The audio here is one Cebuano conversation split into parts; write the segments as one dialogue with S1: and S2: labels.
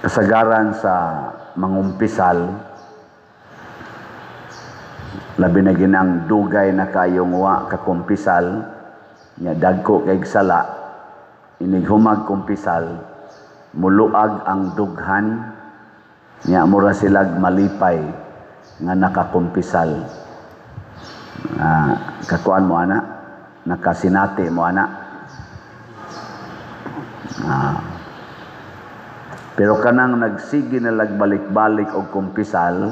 S1: Kasagaran sa mangumpisal, labi na ginang dugay na kayong wa kakumpisal, nya dagko kay sala, inig humag kumpisal, muluag ang dughan, nya mura silag malipay nga nakakumpisal. Kakuan mo ana, nakasinati mo ana. Pero kanang nagsige na lagbalik-balik og kumpisal,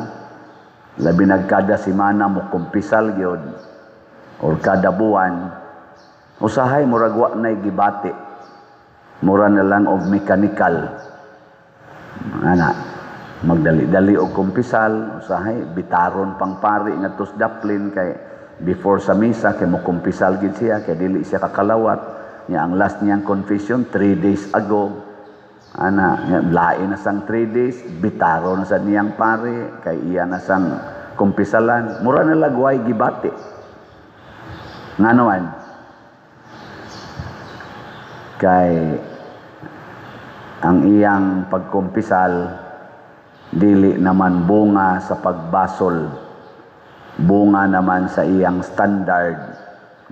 S1: labi nagkada semana mo kumpisal gyud or kada buwan, usahay murag wa nay gibati. Mura na lang og mechanical. Ana, magdali-dali og kumpisal, usahay bitaron pang pari ngadto sa daplin kay before sa misa kay mo kumpisal gid siya kay dili siya kakalawat. Nya ang last niyang confession 3 days ago. Ana, lain na sang 3 days, bitaro na sa niyang pare, kay iya na sang kumpisalan. Mura na lagway gibati. Ngano man? Kay ang iyang pagkumpisal, dili naman bunga sa pagbasol. Bunga naman sa iyang standard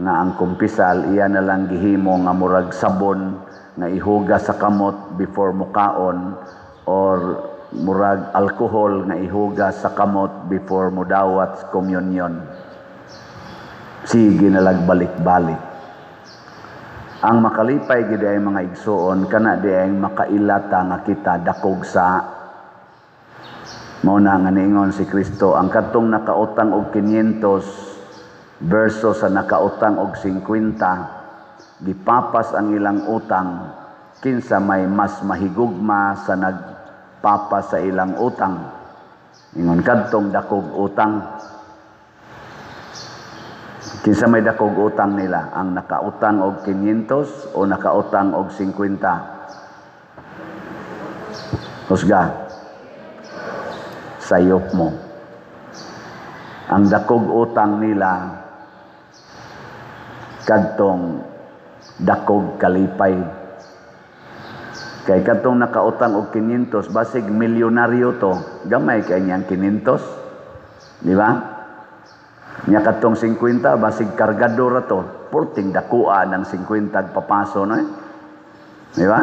S1: nga ang kumpisal, iya na lang gihimo nga murag sabon nga ihugas sa kamot before mukaon or murag alcohol nga ihugas sa kamot before mudawat sa communion. Sige na lang balik-balik. Ang makalipay gid ay mga igsuon kana di ay makailata nga kita dakog sa mao na nga niingon si Kristo ang kadtong nakautang og 500 versus sa nakautang og 50, gipapas ang ilang utang, kinsa may mas mahigugma sa nagpapas sa ilang utang? Ingon kadtong dakog utang. Kinsa may dakog utang nila, ang nakautang og 500 o nakautang og 50? Husga. Sayop mo. Ang dakog utang nila kadtong dakog kalipay. Kay kadtong nakautang og 500, basig milyonaryo to, gamay kay niyang 500. Di ba? Nya kadtong 50, basig kargador ra to, porting dakua ng 50 papaso no eh. Di ba?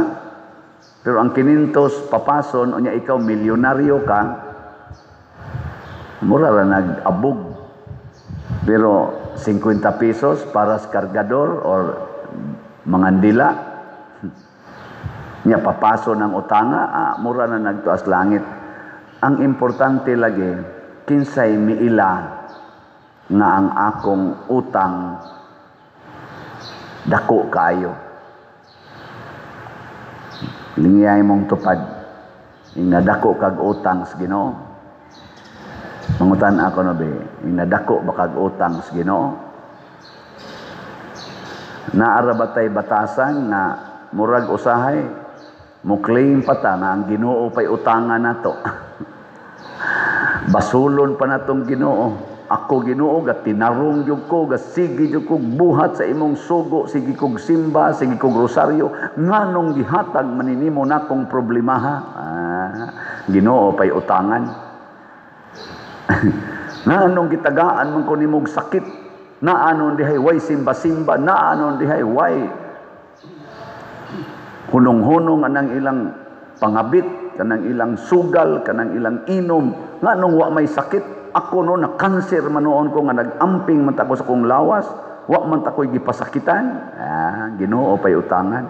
S1: Pero ang 500 papason, unya ikaw milyonaryo ka, mura ra nag-abog. Pero 50 pesos para sa kargador or mangandila, nya papaso ng utanga, mura na nagtuas langit. Ang importante lagi, kinsay miila nga ang akong utang dako kaayo. Lingiyay mong tupad, ing nadako kag utang sa Ginoo. Mangutan ako no be, ing nadako ba kag utang sa Ginoo? Naara ba tay batasan nga murag usahay mo claim pa ta nga ang Ginoo pay utangan nato? Basulon pa natong Ginoo. Ako Ginoo ga tinarong jud ko, ga sige jud kog buhat sa imong sugo, sige kog simba, sige kog rosaryo, nganong gihatag man nimo nakong problemaha? Ginoo pay utangan. Nganong gitagaan man ko nimog sakit? Naanon dihay way simba-simba, naanon dihay way hunong-hunong anang ilang pangabit, kanang ilang sugal, kanang ilang inom, nganong wa may sakit? Ako no na kanser man noon ko nga nag-amping man ta ko sa kong lawas, wa man ta ko'y gipasakitan. Ginoo pay utangan.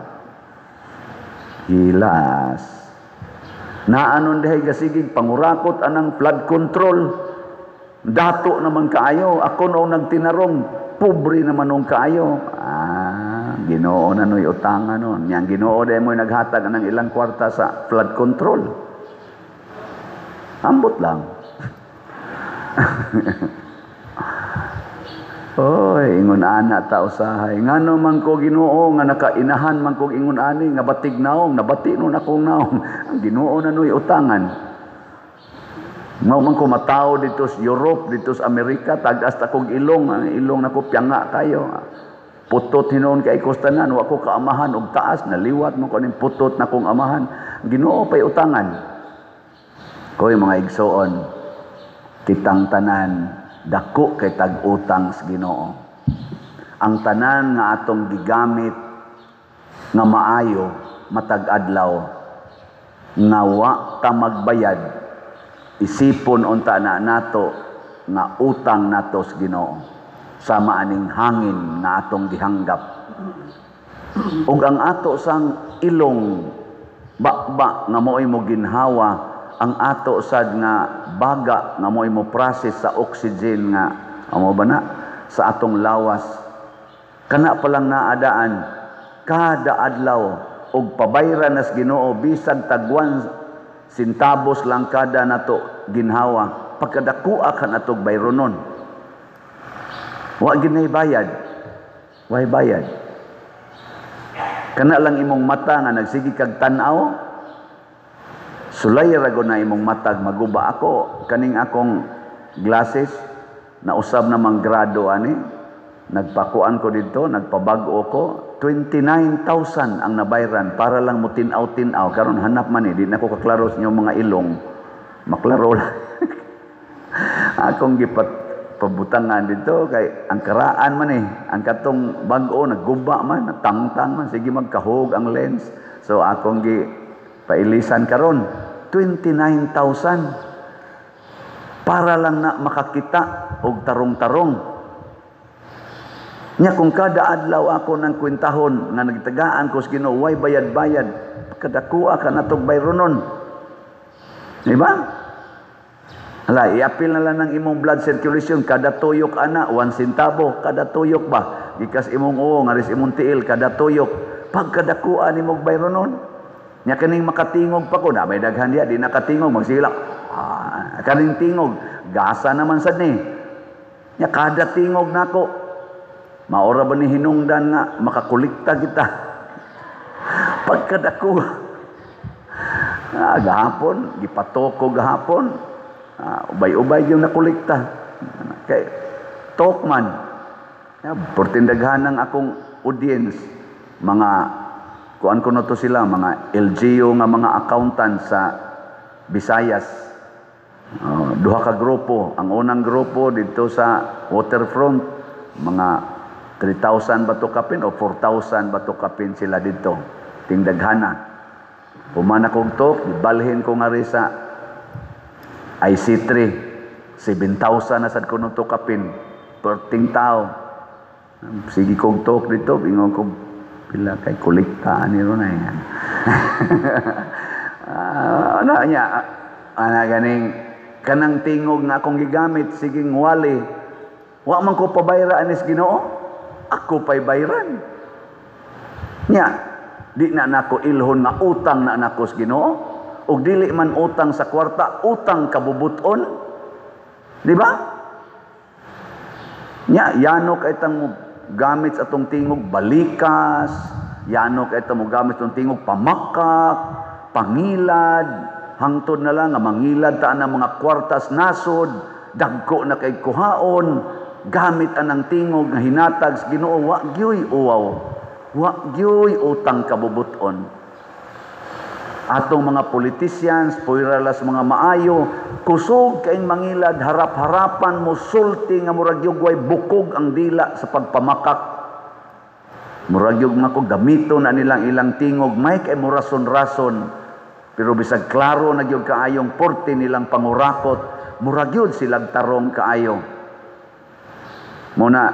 S1: Hilas. Naanon dihay gasigig pangurakot anang flood control. Dato naman kaayo, ako no nagtinarong, pobre naman nung kaayo. Ginoo na no'y utangan nun. Yang Ginoo dahil mo'y naghatag ng ilang kwarta sa flood control. Ambot lang. Oy, ingon ana ta usahay. Ngano man ko Ginoo nga nakainahan man kog ingon ani nga batig naong, nabati nun akong naong. Ang Ginoo na no'y utangan. Mao man ko matawo dito sa Europe, dito sa Amerika, tag-as ta kog ilong, ang ilong nako piyanga kayo. Putot hinuon kay kostanan, wa ko kaamahan og taas, naliwat man ko ning putot na kong amahan. Ginoo pa'y utangan. Koy mga igsoon, kitang tanan dako kay tag-utang sa Ginoo. Ang tanan nga atong gigamit nga maayo matag adlaw nga wa ta magbayad, isipon unta na nato nga utang nato sa Ginoo, sama aning hangin nga atong gihanggap. Ug ang ato sang ilong bakba nga mo'y mo ginhawa, ang ato sad nga baga nga mo'y mo process sa oxygen nga amo ba na sa atong lawas, kana pa lang naadaan kada adlaw og pabayran nas Ginoo bisag tagwan sentabos lang kada nato ginhawa, pagkadakua ka natog bayronon. Wa ginay bayad, way bayad. Kana lang imong mata nga nagsige kag tan-aw, sulay ra na imong matag maguba. Ako kaning akong glasses nausab namang grado ani, nagpakuan ko didto, nagpabag-o ko, 29,000 ang nabayran para lang mo tin-aw-tin-aw. Karon hanap man eh, di na ko kaklaro sa inyong mga ilong, maklaro lang. Akong gipat pabutangan dito kay ang karaan man eh, ang katong bag-o nagguba man, natangtang man, sige magkahog ang lens. So akong gi pailisan karon 29,000 para lang na makakita og tarong-tarong. Nya kung kada adlaw ako ng kwentahon nga nagtagaan ko sa Ginoo, way bayad-bayad, kadakuha ka natog bayronon. Di ba? Hala, iapil na lang ng imong blood circulation, kada tuyok ana, 1 centavo, kada tuyok ba? Gikas imong uo, ngaris imong tiil, kada tuyok. Pagkadakuha ni mong bayronon, nya kaning makatingog pa ko, na may daghan diya, di nakatingog, magsilak. Ah, kaning tingog, gasa naman sad ni. Nya kada tingog nako, maora ba ni hinungdan nga makakulikta kita. Pagkadako, gahapon, gipatoko gahapon, ubay-ubay yung nakulikta. Kay talk man. Portindaghan ng akong audience, mga kuan ko na to sila, mga LGU nga mga accountant sa Visayas. Duha ka grupo. Ang unang grupo dito sa waterfront, mga 3,000 ba to kapin o 4,000 ba to kapin sila dito. Tingdaghana. Human akong talk, gibalhin ko nga rin sa IC3, 7,000 na sad kuno to kapin, perting tao. Sige kong talk dito, ingon ko pila kay kolekta ani ron ay. Ano niya, ana ganing kanang tingog nga akong gigamit sige wali. Wa man ko pabayra anis Ginoo, ako pay bayran. Nya, di na nako ilhon nga utang na nako sa Ginoo. Og dili man utang sa kwarta, utang kabubuton. Di ba? Nya, yano kay tang mo gamit sa atong tingog balikas, yano kay tang mo gamit sa atong tingog pamakak, pangilad, hangtod na lang nga mangilad ta ang mga kwartas nasod, dagko na kay kuhaon, gamit anang tingog nga hinatag sa Ginoo, wa gyoy uwaw, wa gyoy utang kabubuton. Atong mga politicians, puwiralas mga maayo, kusog kaing mangilad, harap-harapan mo sulti nga murag yug way bukog ang dila sa pagpamakak. Murag yug nga ko gamito na nilang ilang tingog, may kay murason-rason. Pero bisag klaro na gyud kaayong porte nilang pangurakot, murag yud silang tarong kaayo. Muna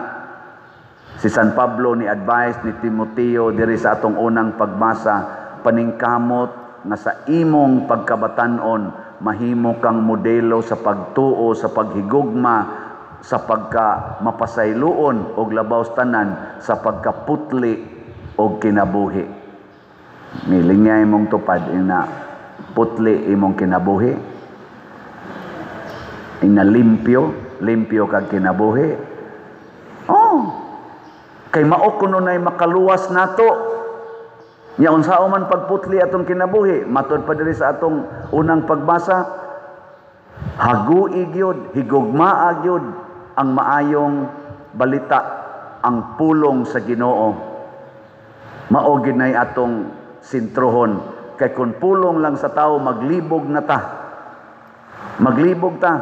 S1: si San Pablo ni advice ni Timoteo diri sa atong unang pagbasa, paningkamot nga sa imong pagkabatan-on mahimo kang modelo sa pagtuo, sa paghigugma, sa pagka mapasayloon og labaw sa tanan sa pagkaputli og kinabuhi. Nilingay imong tupad ina putli imong kinabuhi. Ina limpyo, limpyo kag kinabuhi. Oh. Kay mao kuno nay makaluwas nato. Nya unsao man pagputli atong kinabuhi, matud pa diri sa atong unang pagbasa, hagui gyud, higugmaa gyud ang maayong balita, ang pulong sa Ginoo. Mao gyud nay atong sintrohon Kay kung pulong lang sa tao, maglibog na ta. Maglibog ta.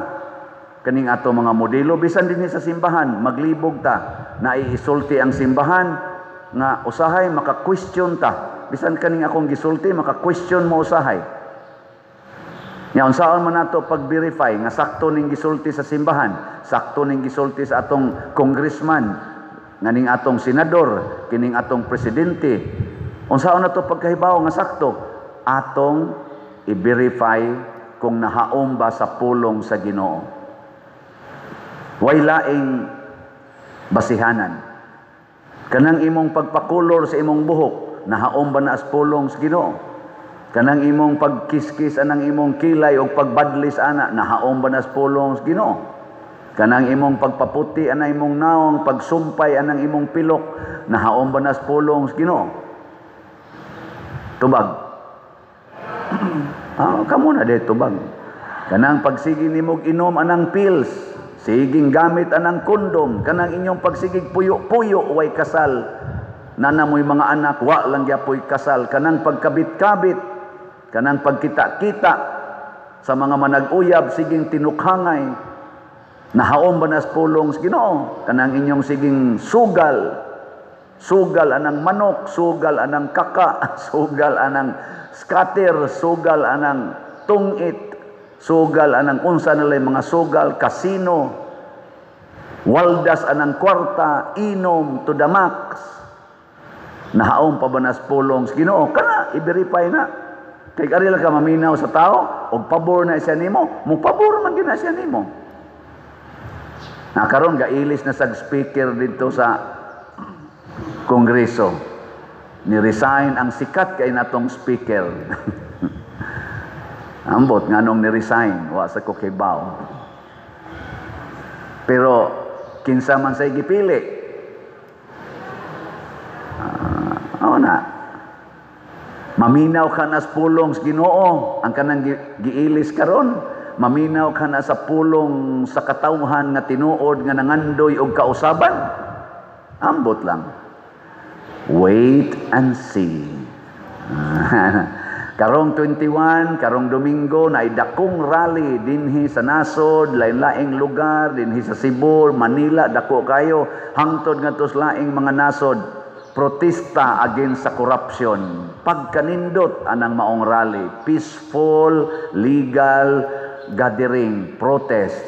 S1: Kaning ato mga modelo, bisan dinhi sa simbahan, maglibog ta. Naiisulti ang simbahan nga usahay maka-question ta. Bisan kaning akong gisulti, maka-question mo usahay. Nya unsaon man nato pag-verify nga sakto ning gisulti sa simbahan, sakto ning gisulti sa atong congressman, nga ning atong senador, kining atong presidente? Unsaon nato pagkahibaw nga sakto? Atong i-verify kung nahaom ba sa pulong sa Ginoo. Way laing basihanan. Kanang imong pagpakulor sa imong buhok, nahaom ba na as pulong sa Ginoo? Kanang imong pagkiskis anang imong kilay o pagbadlis ana, nahaom ba na sa pulong sa Ginoo? Kanang imong pagpaputi anang imong naong, pagsumpay anang imong pilok, nahaom ba na sa pulong sa Ginoo? Tubag. Kamo na de tubag. Kanang pagsige nimog inom anang pills, siging gamit anang kondom, kanang inyong pagsigig puyo-puyo way kasal, nanamoy mga anak wa lang gyapoy kasal, kanang pagkabit-kabit, kanang pagkita-kita sa mga manag-uyab siging tinukhangay, nahaom ba nas pulong sa Ginoo? Kanang inyong siging sugal, sugal anang manok, sugal anang kaka, sugal anang scatter, sugal anang tungit, sugal anang unsa nila mga sugal, kasino, waldas anang kwarta, inom to the max, nahaom pa ba nas pulong sa Ginoo? Kana i-verify na. Kay ari lang ka maminaw sa tao, og pabor na siya nimo, mo pabor man gina siya nimo. Na karon gailis na sag speaker dito sa Kongreso. Ni-resign ang sikat kay natong speaker. Ambot nganong ni-resign, wa sa ko kibaw. Pero kinsa man say gipili? Na. Maminaw ka na sa pulong sa Ginoo, ang kanang giilis karon. Maminaw ka na sa pulong sa katawhan nga tinuod nga nangandoy og kausaban. Ambot lang. Wait and see. Karong 21, karong Domingo, na dakong rally dinhi sa nasod, lain-laing lugar, dinhi sa Cebu, Manila, dako kayo, hangtod ngadto sa laing mga nasod, protesta against sa corruption. Pagkanindot anang maong rally, peaceful, legal gathering, protest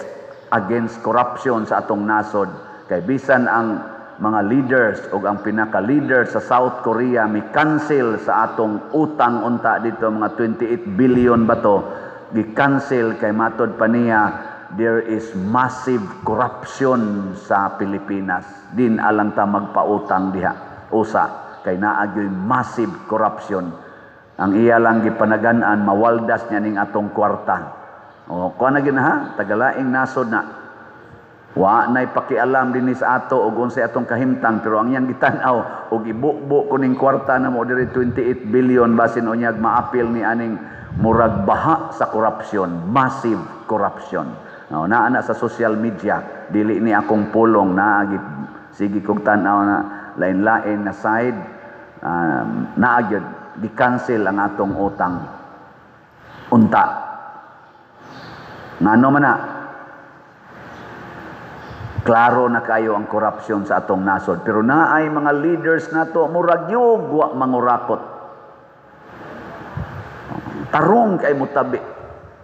S1: against corruption sa atong nasod. Kay bisan ang mga leaders o ang pinaka-leader sa South Korea mi cancel sa atong utang unta dito, mga 28 billion ba to, gi-cancel kay matod pa niya there is massive corruption sa Pilipinas. Din alang ta magpautang diha usa kay naa gyoy massive corruption. Ang iya lang gipanagan-an mawaldas niya ning atong kwarta. O kuha na gyud ha, tagalaing nasod na. Wa nay pakialam dinhi sa ato og unsay atong kahimtang, pero ang iyang gitan-aw og ibubo kuning kwarta na mo diri 28 billion, basin unyag maapil ni aning murag baha sa corruption, massive corruption. No, naa na sa social media, dili ni akong pulong, naa sige kog tan-aw na lain-lain na side, naa gyud gi-cancel ang atong utang. Unta. Ngano man na? Klaro na kayo ang korupsyon sa atong nasod. Pero naay mga leaders nato murag yug wa mangurakot. Tarong kay mutabi.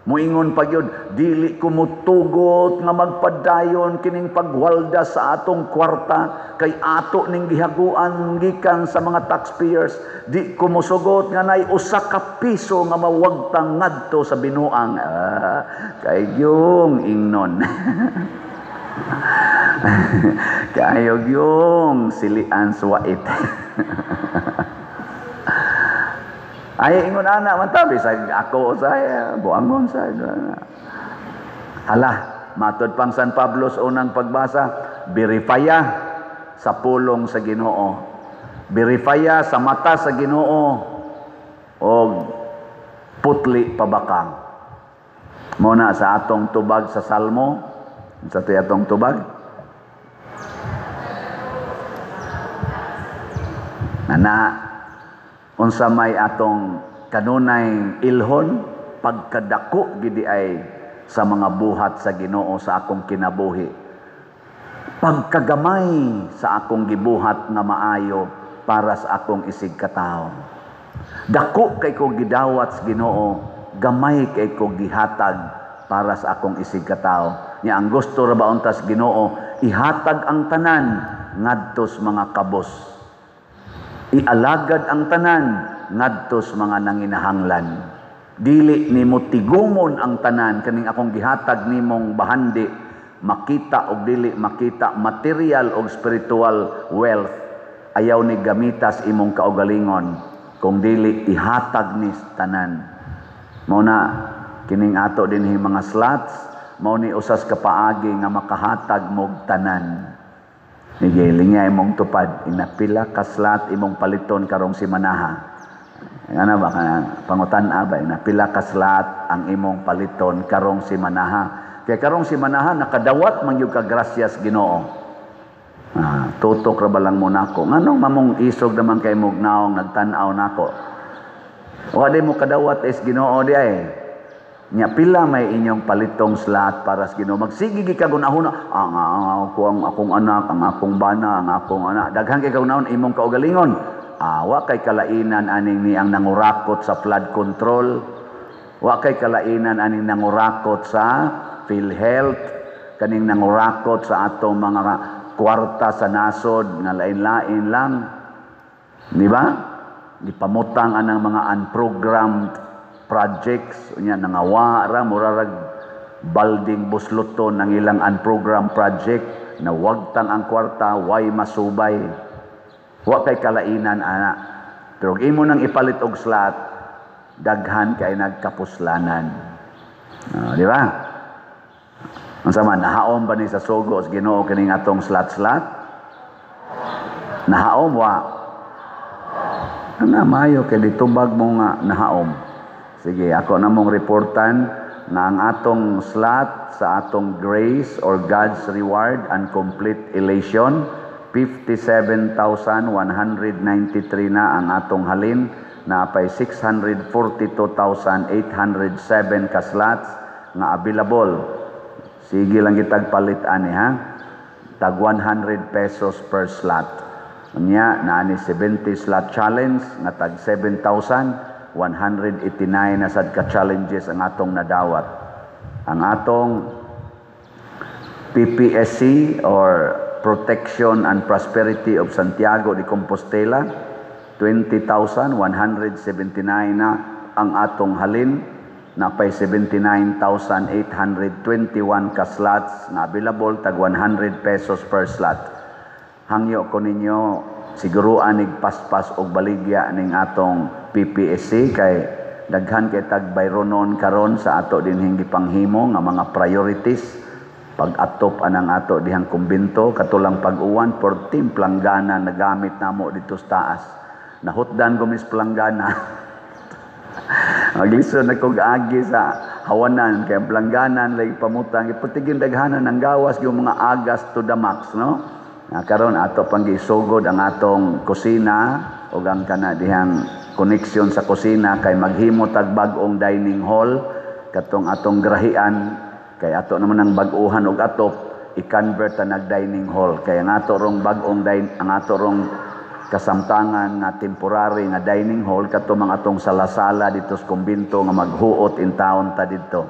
S1: Muingon pa gyud, dili ko mutugot nga magpadayon kining pagwalda sa atong kwarta kay ato ning gihaguan gikan sa mga taxpayers. Di ko musugot nga nay usa ka piso nga mawagtang ngadto sa binuang. Kay gyung ingnon. Kayo gyung silian suwait. Ay ingon ana man ta bisag ako usay buangon sa. Hala, matod pang San Pablo sa unang pagbasa, verifya sa pulong sa Ginoo. Verifya sa mata sa Ginoo og putli pabakang. Mo na sa atong tubag sa Salmo, sa atong tubag. Nana, unsa may atong Kanunay ilhon pagkadako gidi ay sa mga buhat sa Ginoo sa akong kinabuhi. Pagkagamay sa akong gibuhat nga maayo para sa akong isig katawo. Dako kay ko gidawat sa Ginoo, gamay kay ko gihatag para sa akong isig katawo. Nya ang gusto ra ba untas Ginoo, ihatag ang tanan ngadto sa mga kabos. Ialagad ang tanan ngadto sa mga nanginahanglan. Dili nimo tigumon ang tanan kaning akong gihatag nimong bahandi, makita og dili makita, material og spiritual wealth, ayaw ni gamitas imong kaugalingon kung dili ihatag ni tanan. Mao na kining ato dinhi mga slots, mao ni usas ka paagi nga makahatag mog tanan. Sige, lingay imong tupad, inapila ka slot imong paliton karong simanaha. Ano ba kana pangutan-a ba, inapila ka slot ang imong paliton karong simanaha? Kay karong simanaha nakadawat man gyud ka grasyas Ginoo. Tutok ra ba lang mo nako? Nganong mamong isog naman kay mog naong nagtan-aw nako? Wa di mo kadawat is Ginoo di ay. Nya pila may inyong palitong slot para sa Ginoo. Magsige gi kag hunahuna, ang ako ang akong anak, ang akong bana, ang akong anak. Daghan kay kagunahon imong kaugalingon. Wa kay kalainan aning ni ang nangurakot sa flood control. Wa kay kalainan aning nangurakot sa PhilHealth, kaning nangurakot sa atong mga kwarta sa nasod nga lain-lain lang. Di ba? Gipamutang anang mga unprogrammed projects, unya nangawa ra murarag balding busloton ang ilang unprogrammed project, na wagtang ang kwarta, way masubay. Wa kay kalainan ana. Pero imo nang ipalit og slot, daghan kay nagkapuslanan. Di ba? Ang sama, nahaom ba ni sa sugo sa Ginoo kining atong slot-slot? Nahaom wa? Ana mayo kay ditubag mo nga nahaom. Sige, ako na mong reportan na ang atong slot sa atong grace or God's reward and complete elation, 57,193 na ang atong halin, na pay 642,807 ka slots nga available. Sige lang kitag palit ani ha. Tag 100 pesos per slot. Unya naa ni 70 slot challenge nga tag 7,189 na sad ka challenges ang atong nadawat. Ang atong PPSC or Protection and Prosperity of Santiago de Compostela, 20,179 na ang atong halin, napay 79,821 ka slots na available, tag 100 pesos per slot. Hangyo ko ninyo siguruan nig paspas og baligya ning atong PPSC kay daghan kay tag bayronon karon sa ato dinhing gipanghimo nga mga priorities. Pag-atop anang ato dihang kumbento, katulang pag-uwan, 14 planggana nagamit namo dito sa taas. Nahutdan ko mis planggana. Maglisod na kog agi sa hawanan kay ang plangganan lagi pamutang ipatigin daghanan ang gawas yung mga agas to the max, no? Na karon ato pang gisugod ang atong kusina ug ang kana dihang connection sa kusina kay maghimo tag bag-ong dining hall katong atong grahian kay ato naman ang bag-uhan og atop i-convert ta nag dining hall kay ang ato rong bag-ong ang ato rong kasamtangan nga temporary nga dining hall kato mga atong sala-sala dito sa kumbento nga maghuot in town ta didto.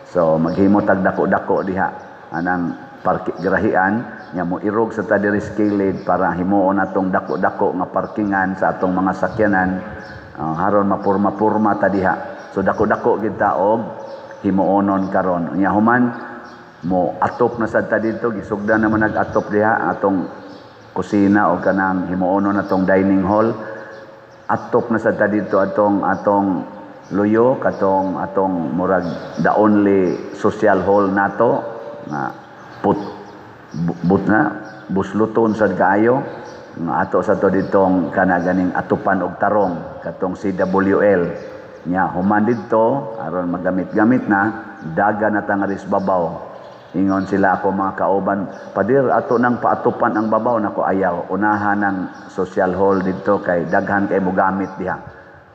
S1: So maghimo tag dako-dako diha anang parki grahian nya mo irog sa ta diri sa kilid para himuon atong dako-dako nga parkingan sa atong mga sakyanan, haron mapurma-purma ta diha. So dako-dako gid ta og himuonon karon. Nya human mo atop na sad ta didto, gisugdan naman nag-atop diha atong kusina o kanang himuonon atong dining hall. Atop na sad ta didto atong atong luyo katong atong murag the only social hall nato nga put but na busluton sad kaayo nga ato sa to ditong kana ganing atupan og tarong katong CWL. Nya human didto aron magamit-gamit na daga na ta nga ris babaw. Ingon sila ako mga kauban, "Padir, ato nang paatupan ang babaw." Nako, ayaw, unahan ang social hall didto kay daghan kay mogamit diha.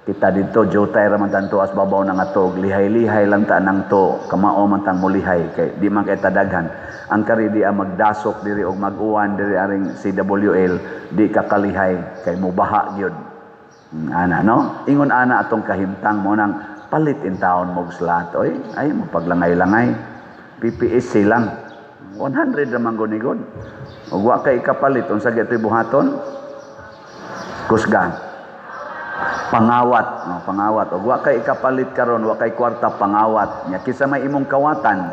S1: Kita dito, jutay ra man tanto as babaw na nga to, lihay-lihay lang ta nang to, kamao man tang mulihay kay di man kay tadaghan. Ang kari di ang magdasok diri og mag-uwan diri aring CWL, di ka kalihay kay mubaha gyud. Ana no? Ingon ana atong kahimtang mo nang palit in taon mo slot oy, ay mo paglangay-langay. PPSC lang. 100 ra man gunigod. Ug wa kay ikapalit, unsa gyud buhaton? Kusgan. Pangawat, no, pangawat. Og wa kay ikapalit karon, wa kay kwarta, pangawat. Nya kinsa may imong kawatan?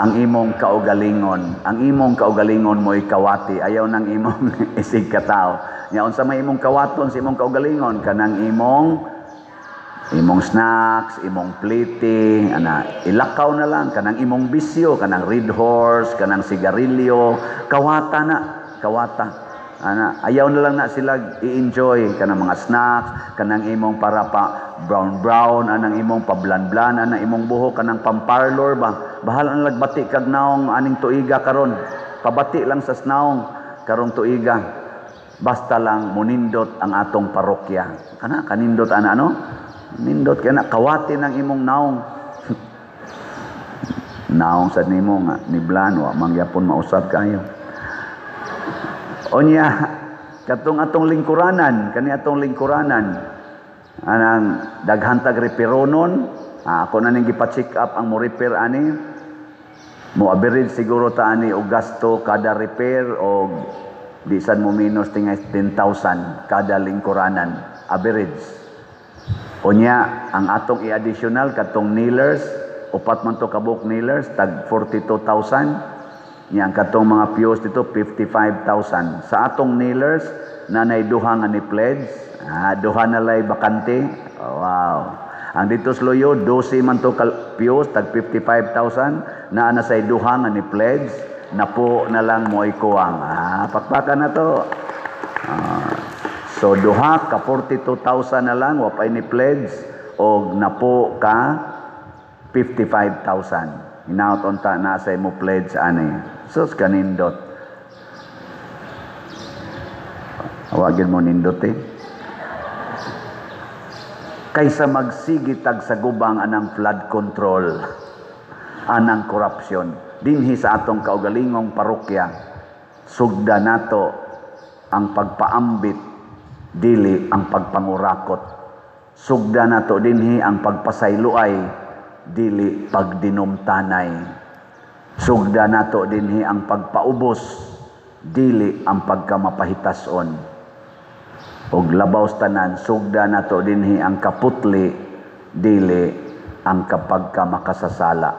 S1: Ang imong kaugalingon. Ang imong kaugalingon mo'y kawati. Ayaw nang imong isig katao. Nya unsa may imong kawaton sa imong kaugalingon? Kanang imong snacks, imong pliti, ana, ilakaw na lang kanang imong bisyo, kanang Red Horse, kanang sigarilyo, kawata na, kawata. Ana, ayaw na lang na sila i-enjoy kanang mga snacks, kanang imong para pa brown brown, anang imong pablan-blan, anang imong buhok, kanang pamparlor ba. Bahala na lagbati kag naong aning tuiga karon. Pabati lang sa naong karong tuiga. Basta lang munindot ang atong parokya. Kana kanindot ana ano? Nindot kay na kawati ng imong naong. Naong sad nimo nga niblan wa mangyapon mausab kayo. Onya, katong atong lingkuranan, kani atong lingkuranan, anang daghan tag reperonon, ako na ning gipa-check up ang mo repair ani. Mo average siguro ta ani og gasto kada repair og di sad mo minus tingay 10,000 kada lingkuranan, average. Unya, ang atong i-additional katong nailers, upat man to kabuk nailers, tag 42,000. Nya ang katong mga pews dito 55,000. Sa atong nailers nanay duha nga ni pledge, duha na lay bakante. Oh, wow. Ang dito sa Luyo 12 man to pews tag 55,000, naa na say duha nga ni pledge, napo na lang mo ikuwang. Pakpakan na to. So duha ka 42,000 na lang wa pay ni pledge og napo ka 55,000. Hinaut unta na sa imo pledge ani. Sus kanindot. Awagin mo nindot eh. Kaysa magsigi tag sa gubang anang flood control, anang corruption, dinhi sa atong kaugalingong parokya, sugda nato ang pagpaambit, dili ang pagpangurakot. Sugda nato dinhi ang pagpasayloay, dili pagdinumtanay. Sugda nato dinhi ang pagpaubos, dili ang pagkamapahitason. Og labaw sa tanan, sugda nato dinhi ang kaputli, dili ang kapagkamakasasala.